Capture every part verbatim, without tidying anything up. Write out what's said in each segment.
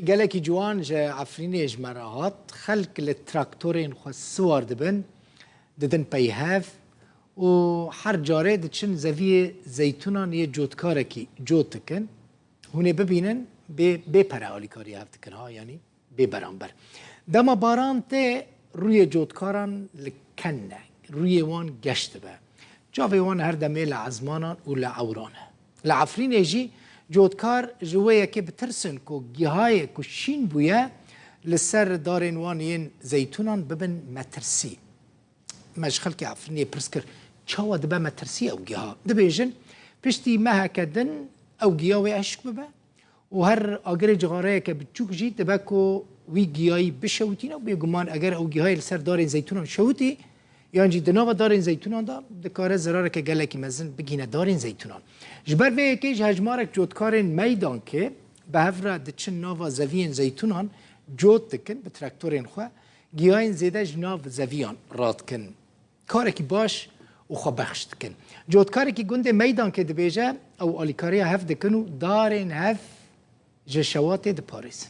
Gelekî ciwan ji Efrînê ji me re hat. Xelk li traktorên xwe siwar dibin, didin pey hev û her carê diçin zeviyê zeytûnan yê cotkarekî cot dikin. Hûn ê bibînin bê, bê pere alîkarî hev dikin ha, yanî bê beramber. Dema baran tê, rûyê cotkaran li ken ne, rûyê wan geş dibe. Çavê wan her demê li ezmanan û li ewran e. Li Efrînê jî cotkar ji wê yekê bitirsin ku gihayê ku şîn bûye li ser darên wan yên zeytûnan bibin metirsî. Me ji xelkê Efrînê pirs kir, çawa dibe metirsî ew giha? Dibêjin, piştî meheke din ew giya wê hişk bibe û her agirê cixareyeke biçûk jî dibe ku wî giyayî bişewitîne û bêguman eger ew gihayê li ser darên zeytûnan şewitî, yan jî di nava darên zeytûnan de, dikare zerareke gelekî mezin bigihîne darên zeytûnan. Ji ber vê yekê ji hejmarek cotkarên meydankê bi hev re diçin nava zeviyên zeytûnan cot dikin bi traktorên xwe, giyayên zêde ji nav zeviyan radikin. Karekî baş û xwebexş dikin. Cotkarekî gundê Meydankê dibêje, ew alîkariya hev dikin û darên hev ji şewatê diparêzin.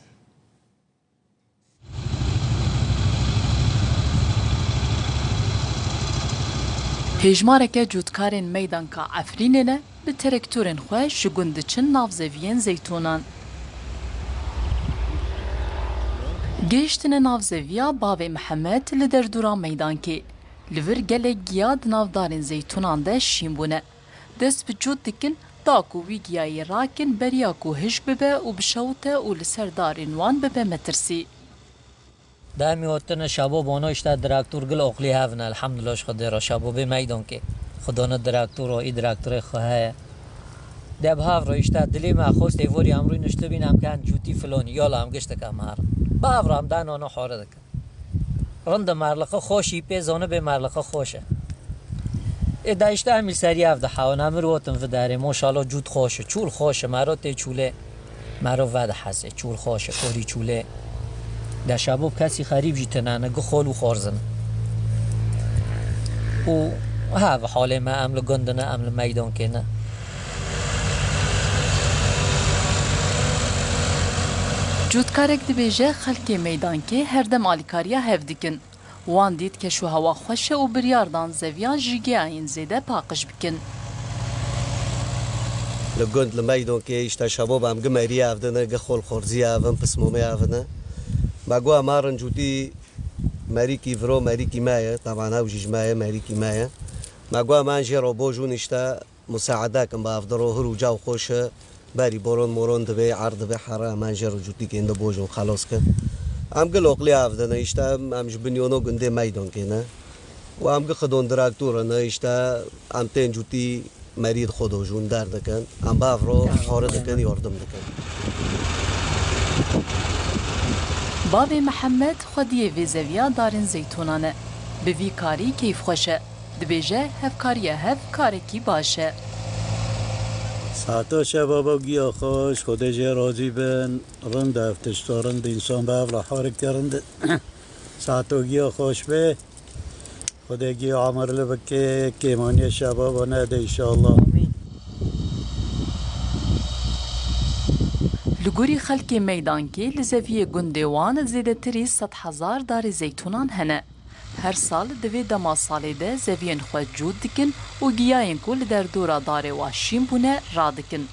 Hêjmareke cotkarên Meydanka Efrînê ne, bi terektorên xwe ji gund diçin nav zeviyên zeytûnan. Gihiştine nav zeviya Bavê Mihemed li derdora Meydankê. Li vir gelek giya di nav darên zeytûnan de şîn bûne. Dest bi cot dikin, da ku wî giyayê rakin beriya ku hişk bibe û bişewite û li ser darên wan bibe metirsî. Demî hotine şabo bono işte draktor gil oqlî hevne, elhamdulillah, ji Xwedê re şabo bê Meydankê. Xwedana draktor o, î draktorê xwe heye. De bi hav re işte dilê me xwest êvorî em rûy niştibîn em ken cûtî filonî, yola em giştik em her. Bi hav re em danona hore dikin. Rind e merliqi xweş î pê zoni bê merliqi xweş e. Ê de işte em î serî ev dihewin, em ir wotin vidarê, moşalo cût xweş e, çûl xweş e, mero tê çûlê, mero vedihese, çûl xweş e, korî çûlê. De şebo bi kesî xerîb jî tine ne, gi xol û xorzin. Û ha bi halê me em li gund ne, em li meydankê ne. Cotkarek dibêje, xelkê Meydankê her dem alîkariya hev dikin. Wan dît keş û hewa xweş e û biryar dan zeviyan ji giyayên zêde paqij bikin. Li gund li Meydankê işte şebab em gi merî ev dine, gi xol xorzî ev in, pismomê ev ne. Me got em arin cûtî merîkî viro merîkî me ye, teban ew jî ji me ye, merîkî me ye. Me got em an jê re bojûn işte. Musaedekin bi ev diro hir û caw xweş e. Berî boron moron dibe, erd dibe, here hemen jê re cûtîkên de bojin xelos kin. Em gil oqlî ev dine, işte em, em ji binyono gundê Meydankê ne. Û em gi xidon draktor ne, işte em tên cûtî merî xwe dojûn derdikin. Em bi ev ro xare dikin, yardim dikin. Bavê Mihemed xwediyê vê zeviya darên zeytûnan e. Bi vî karî keyfxweş e. Dibêje, hevkariya hev karekî baş e. Sato şebaba giya xweş, Xwedê jê razî bin. Rind ev tişta rind, însan bi ev re harik rind. Sato giya xweş be. Xwedê giya amir li bike, kêmaniyê şebaba nede înşallah. Li gorî xelkê Meydankê li zeviyê gundê wan zêdetirî sed hezar darê zeytûnan hene. Her sal di vê dema salê de zeviyên xwe cût dikin û giyayên ku li derdora darê wa şîn bûne radikin.